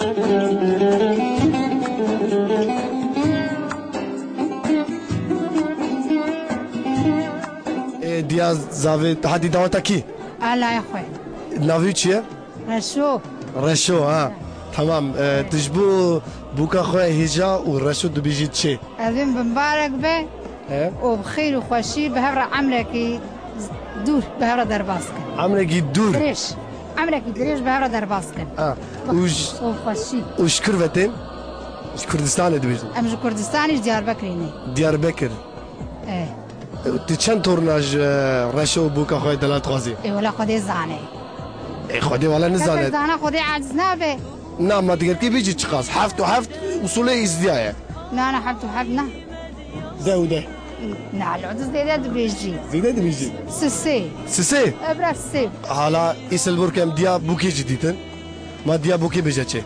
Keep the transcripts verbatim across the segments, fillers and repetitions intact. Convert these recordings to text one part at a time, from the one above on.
Ê, diya zavê, hatî daweta kî? Alaya xwe. Navê wî çi ye? Reşo. Reşo, ha. Tamam, e, tu ji bo bûka xwe hêja û reşo dibêjî çi? Evin bimbarek be. He? Û bi xêr û xweşî bi hev re emrekî dûr bi hev re derbas kin. Emrekî dûr? Dirêj. Emrekî dirêj bi hev re derbas kin. Ha. Û j- Û xweşî. Û ji kur ve tên? Ji Kurdistanê dibêjin? Em ji Kurdistanê, ji Diyarbekirê ne. Diyarbekir. E. Tu çend torna ji, e, reşo û bûka xwe delal dixwazî? Ê wela Xwedê zane. Ê Xwedê wela nizane. Zana Xwedê aciz nabe. Na, ma digerkî bêjî çiqas? Heft û heft usulê îzdiya ye. Na, na, heft û heft na. Deh û deh. Na, lo tu zêde dibêjî. Zêde dibêjî. Sisê. Sisê? E, bira sisê. Hala îsilburkem diya bûkê jî dîtin. Ma diya bûkê bêje çi?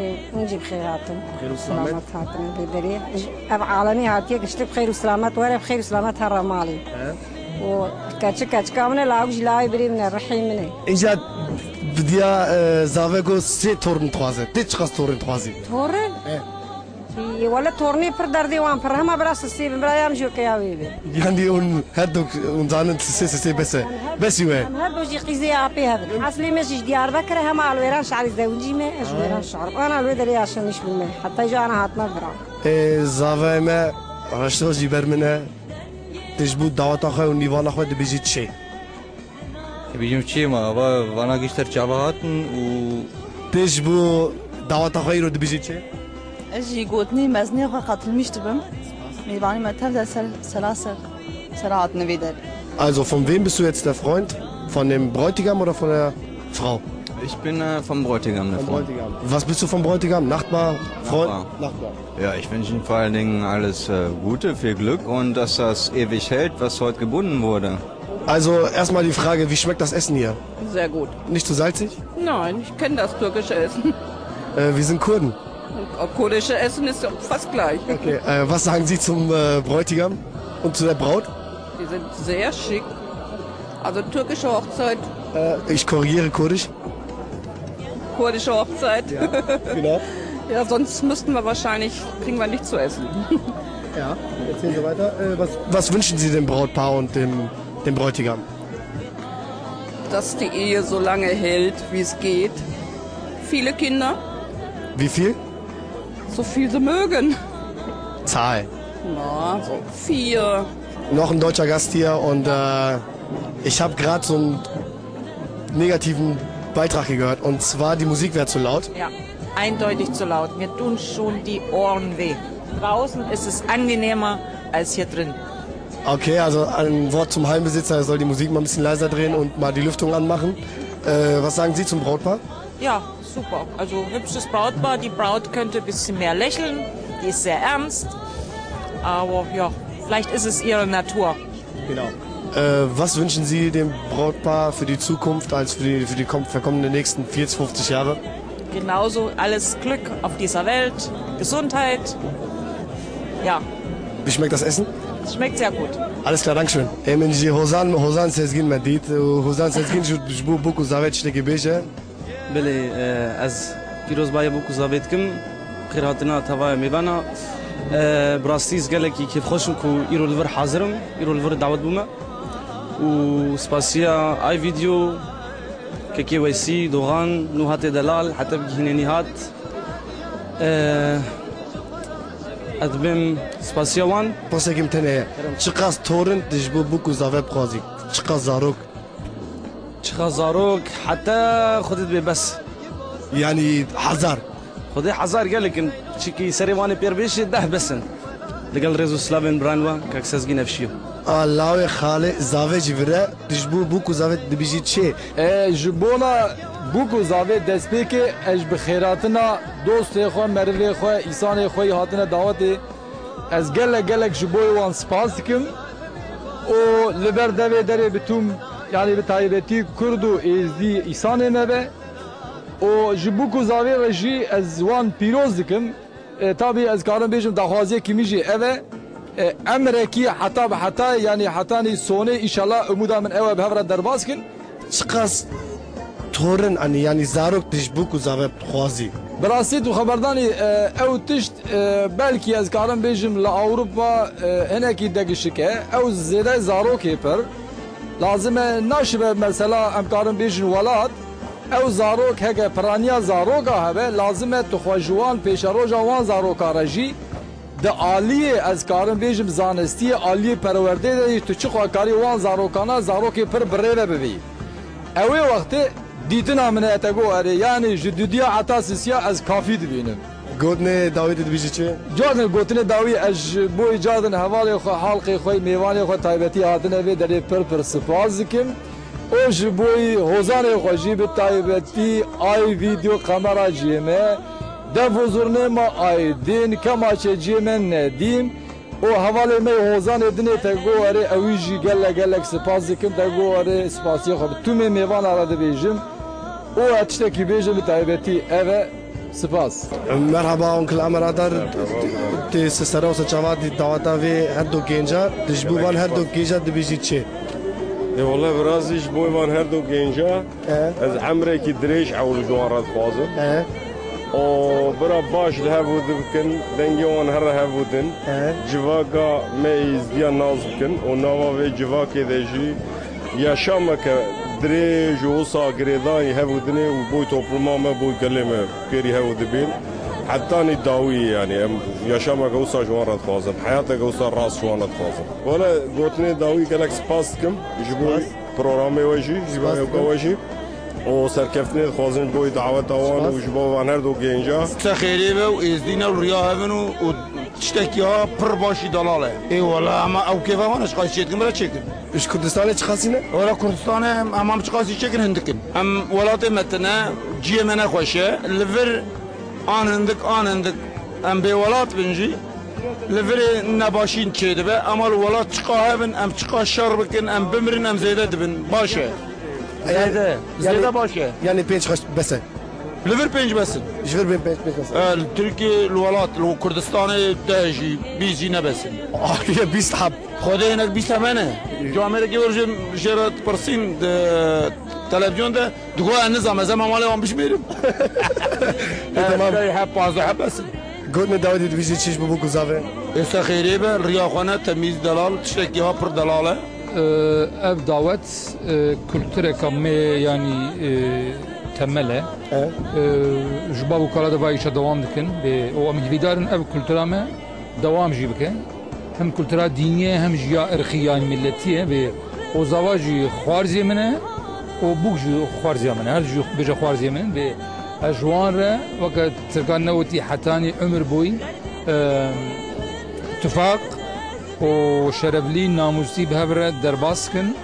Ê, hûn jî bi xêr hatin. Xêr û selamet. Selamet hatin vê derê. Ev alemî hatiye giştî bi xêr û selamet were, bi xêr û selamet here malê. He. Û keçik keçika min e, lawik jî lawê birê min e, rihê min e. Înca bi diya, e, zaveko sê torn dixwaze. Tê çiqas torn dixwazî? Torn? He. Ê, wele tornê pir derdê wan pir. Hema bira sisê bin, bira yam jî weke ya wê be. Yanî hûn her du, hûn zanin sisê, sisê bes e. Em her Besî we. Em her du jî qîzê apê hev in. Eslê me jî ji Diyarbekir e, hema li Wêranşarê zewicî me, ez ji Wêranşar im. Ana li wê derê yaşamış bûme. Heta jî ana hatime bira. Ê, zavayê me Reşo jî ber min e. Tu ji bo daweta xwe û nîvana xwe dibêjî çi? Dibêjim çi ma? Va-, vana giştir çava hatin û Tu ji bo daweta xwe îro dibêjî çi? Ez jî gotinê mezinê xwe qetilmîş dibim. Mêvanê me tev de ser, sera ser, sera hatine vê derê. Also, von wem bist du jetzt der Freund? Von dem Bräutigam oder von der Frau? Ich bin, äh, vom Bräutigam der Freund. Was bist du vom Bräutigam? Nachbar? Freund? Nachbar. Nachbar. Ja, ich wünsche ihm vor allen Dingen alles, äh, Gute, viel Glück und dass das ewig hält, was heute gebunden wurde. Also erstmal die Frage, wie schmeckt das Essen hier? Sehr gut. Nicht zu salzig? Nein, ich kenne das türkische Essen. Äh, wir sind Kurden. Kurdische Essen ist ja fast gleich. Okay, äh, was sagen Sie zum, äh, Bräutigam und zu der Braut? Die sind sehr schick. Also türkische Hochzeit. Äh, ich korrigiere, kurdisch. Kurdische Hochzeit. Ja, genau. Ja, sonst müssten wir wahrscheinlich, kriegen wir nichts zu essen. Ja, erzählen Sie weiter. Äh, was, was wünschen Sie dem Brautpaar und dem, dem Bräutigam? Dass die Ehe so lange hält, wie es geht. Viele Kinder. Wie viel? So viel sie mögen. Zahl. Na, so vier. Noch ein deutscher Gast hier und, äh, ich habe gerade so einen negativen Beitrag hier gehört. Und zwar, die Musik wäre zu laut. Ja, eindeutig zu laut. Mir tun schon die Ohren weh. Draußen ist es angenehmer als hier drin. Okay, also ein Wort zum Hallenbesitzer, er soll die Musik mal ein bisschen leiser drehen und mal die Lüftung anmachen. Äh, was sagen Sie zum Brautpaar? Ja, super. Also hübsches Brautpaar. Die Braut könnte ein bisschen mehr lächeln. Die ist sehr ernst. Aber ja, vielleicht ist es ihre Natur. Genau. Äh, was wünschen Sie dem Brautpaar für die Zukunft, als für die, für die komm-, verkommenen nächsten vierzig, fünfzig Jahre? Genauso alles Glück auf dieser Welt, Gesundheit. Ja. Wie schmeckt das Essen? Schmeckt sehr gut. Alles klar, danke schön. Ê min jî Hozan, Hozan Sezgîn me dît. Û Hozan Sezgîn ji, ji bo bûk û zavê tiştekî bêje. Belê, e, ez pîrozbaya bûk û zavê dikim. Xêrhatina tevaya mêvana. E, bi rastî ez gelekî kêfxweş im ku îro li vir hazir im, îro li vir dawet bûme. Û spasiya ay vîdeo, kekê Weysî, Doxan, Nûhatê Delal, heta bigihîne Nîhat. E, ez dibêm spasiya wan. Pirsekî min tenê ye. Çiqas torin tu ji bo bûk û zavê bixwazî? Çiqas zarok? Çiqa zarok, heta Xwedê dibê bes. Yanî hezar. Xwedê hezar gelek in. Çikî serê wan ê pêr bêjî deh bes in. Li gel rêz û silavên birayên we, kak Sezgîn Efşî yo. A lawê xalê zavê jî vire, tu ji bo bûk û zavê dibêjî çi? E, ji bona bûk û zavê destpêkê ez ji bi xêratina dostê xwe, merivê xwe, îsanê xwe yî hatine dawetê. Ez gelek gelek ji bo wan spas dikim û li ber devê derê bi tûm, yanî bi taybetî Kurd û Êzdî îsanê me be û ji bûk û zavê re jî ez wan pîroz dikim. E, tabî ez karim bêjim daxwaziyekî min jî ev e. E, emrekî heta bi heta, yanî hetanî sonê, înşallah umûda min ew e bi hev re derbas kin. Çiqas torin, anî, yanî zarok tu ji bûk û zavê dixwazî? Bi rastî tu xeberdanî, e, ew tişt, e, belkî ez karim bêjim li Ewropa, e, hinekî degişik e. Ew zêde zarokê pir. Lazim e naşibe mesela em karin bêjin welat. Ew zarok heke piraniya zaroka hebe, lazim e tu xwe ji wan pêşeroja wan zaroka re jî di aliyê, ez karim bêjim, zanistiyê, aliyê perwerdeyê de jî tu çi xwe karî wan zarokana, zarokê pir bi rê ve bibî. Ew ê wextê dîtina min e, te got erê, yanî ji dudiya heta sisiya ez kafî dibînim. Gotinê dawî tu dibêjî çi? Cartin gotinê dawî ez ji bo cartin hevalê xwe, halqê xwe, mêvanê xwe taybetî hatine vê derê pir pir spas dikim. Û ji bo hozanê xwe jî bi taybetî ay vîdeo kamera ciyê me, dev û zurnê me Aydin, kemaçê ciyê me Nedîm. Û hevalê me hozanê dinê te go erê, ewî jî gelek gelek spas dikim, te go erê spasiya xwe bi tûmê mêvana re dibêjim. Û ez tiştekî bêjim bi taybetî ev e, spas. Merhaba Onkel Amer Adar, tê sesera û seçava dî daweta vê her do genca, di ji bo van her do genca dibêjî çi? Ê wele virazî ji bo van her do genca, E. Ez emrekî dirêj ewil ji wan re dixwazim. E. O bira baş li hev û di bikin, dengê wan here hev û din. E. Civaka me êzdiya nas bikin û nava vê civakê de jî yaşameke dirêj û wisa girêdayî hev û dinê û boy topluma me, boy gelê me kêrî hev û dibên. Hetanî dawî, yanî em yaşameke wisa ji wan re dixwazin, heyateke wisa rast ji wan re dixwazin. Wele gotinê dawî gelek spas dikim ji bo Spas. programê we jî, ji bo Spas ewka dikim. we jî. Û serkeftinê dixwazin ji bo daweta wan Spas. û ji bo van her do genca. Te xêrê be û êzdî ne û riya hevin û, û tiştekî ha pir başî delal e. Ê wela, ama ew kêfa wan e, ji qasî çêdikin, bira çêkin. Ji Kurdistanê çi qasî ne? Wela Kurdistanê em, em, em çi qasî çêkin hindik in. Em welatê me tine, ciyê me ne xweş e. Li vir an hindik, an hindik em bêwelat bin jî, li virê nebaşîn çêdibe. Ema li welat çiqa hebin, em çiqa şer bikin, em bimirin, em zêde dibin. Baş e. Zêde, zêde baş e. Yanî pênc xweş bes e. Li vir pênc bes in. Ji vir pênc, pênc bes e. E, li Tirkiyê, li welat, li Kurdistanê deh jî, bîst jî ne bes in. Ahiye bîst heb. Xwedê hinek bîst hemene. Ji Amerîkê wir jê, jê re dipirsîn di televîzyon de, digo ez nizam, ez ema malê wan bişmêrim. E, tamam. Deh heb, pazdeh heb bes in. Gotinê dawetê dibêjî çi ji bo bûk û zavê? Êse xêrê be, riya xwe ne, temîz, delal, tiştekî ha pir delal e. Ev dawet, e, kultureka me, yanî, e, temel e. E. E, ji bav û kala de va îşa dewam dikin. Bê, û em hîvîdar in ev kultura me dewam jî bike. Hem kultura dînî ye, hem jî ya irqî, yanî milletî ye. Bê, ozava jî xwarzê min e, û bûk jî xwarzê min e. Her jî bêje xwarzê min in. Bê, ez ji wan re weke tirkan newitî hetanî umir boyî, e, tifaq û şereflî, namûsî bi hev re derbas kin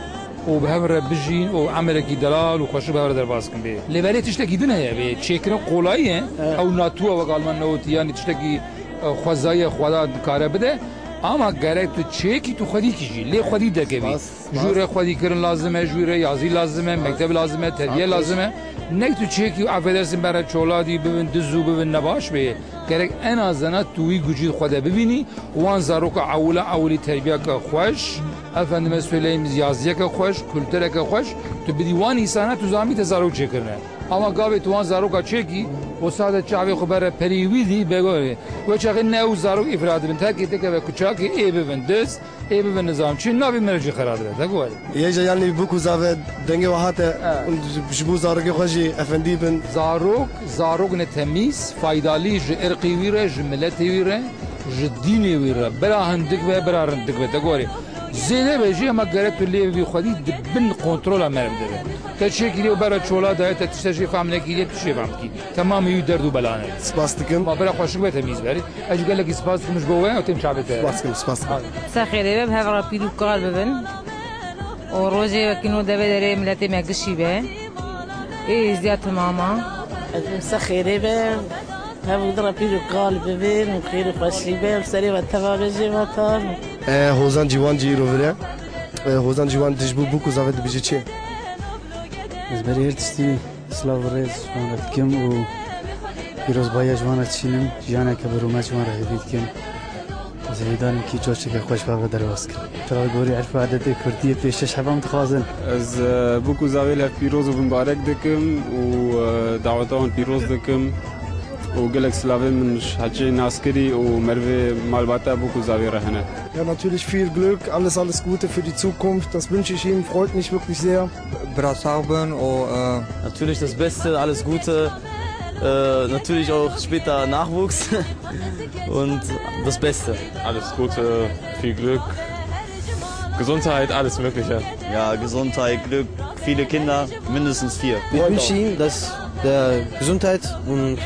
û bi hev re bijîn û emelekî delal û xweş bi hev re derbas kin bê. Lê belê tiştekî din heye bê. Çêkirin qolayî ye. Evet. Ew natuwa wek Alman newitî, yanî tiştekî, e, xwezayî ye, Xweda dikare bide. Ama gerek tu çêkî, tu xwedî kijî. Lê xwedî dekevî. Spas, spas. Jû re xwedî kirin lazim e, jû re yazî lazim e, mekteb lazim e, terbiye lazim e. Nek tu çêkî û affedersin bere çola dî bibin diz û bibin nebaş bê. Gerek en azena tu wî gucî xwe de bibînî, wan zaroka ewila ewilî terbiyeke xweş, efendime söyleyeyim, yaziyeke xweş, kultureke xweş, tu bidî wan însana, tu zanî te zarok çêkirine. Ama gavê tu wan zaroka çêkî, o sade çavê xwe bere perî wî dî begorê. We çaxê ne ew zarok îfra dibin, terkê teke ve kuçakê ê bibin diz, ê bibin nizam çi, navê me re jî xera dibe, te ku were. Yê jî yanî bûk û zave dengê we hate, Evet. û ji bo zarokê xwe jî efendî bin. Zarok, zarok ne temîz, faydalî ji irqî wî re, ji miletê wî re, ji dînê wî re. Bira hindik be, bira rindik be, te ku were. Zêde be jî, ema gerek tu lê bibî xwedî di bin kontrola me re dibe. Te çêkirî û bera çola daye, te tişte jê fehm nekirî, tu jê fehm dikî. Temamê wî derd û bela ne. Spas dikim. Ma bira xweşik be, temîz be. Ez jî gelekî spas dikim ji bo we û têm çavê te. Spas dikim, spas dikim. Qise xêrê be, bi hev re pîr û kal bibin. Û rojê wekî nû devê derê miletê me gişî be. Ê êzdiya timama. Qise xêrê be, hev û di re pîr û kal bibin û xêr û xweşî be, li serê we teva be jê ve tar. E, Hozan Cîwan jî îro vir e. E, Hozan Cîwan, tu ji bo bûk û zave dibêjî çi? Ez berî her tiştî silav û rêz ji wan re dikim û pîrozbahiya ji wan re dişînim, jiyaneke bi rûmet ji wan re hêvî dikim. Ez hêvîdar im kî coşeke xweş bi hev re derbas kin. Tira gorî erf û edetê kurdî yê pêşeş hevam dixwazin. Ez, e, bûk û zavê li hev pîroz û bimbarek dikim û, e, daweta wan pîroz dikim. û gelek silavên min ji hecê nas kirî û merivê malbata bû ku zavê re hene. Ja, natürlich viel Glück, alles, alles Gute für die Zukunft. Das wünsche ich ihm, freut mich wirklich sehr. Bira sax bin û, e, Natürlich das Beste, alles Gute. Äh, natürlich auch später Nachwuchs. Und das Beste. Alles Gute, viel Glück, Gesundheit, alles Mögliche. Ja, Gesundheit, Glück, viele Kinder, mindestens vier. Ich wünsche ihm, dass der Gesundheit und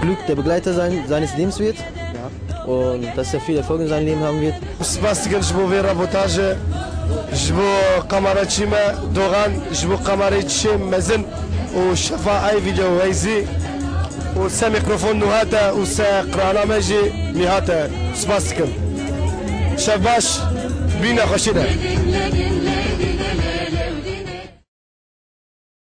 Glück der Begleiter sein, seines Lebens wird. Und dass er viel Erfolg in seinem Leben haben wird. Spas dikim ji bo vê reportajê, ji bo kameraçî me Dogan, ji bo kamerayçiyê mezin û şefa ey vîdeo Weyzî û se mîkrofon nû hate û se qirana me jî nî hate. Spas dikim. Şev baş, bî nexweşî de.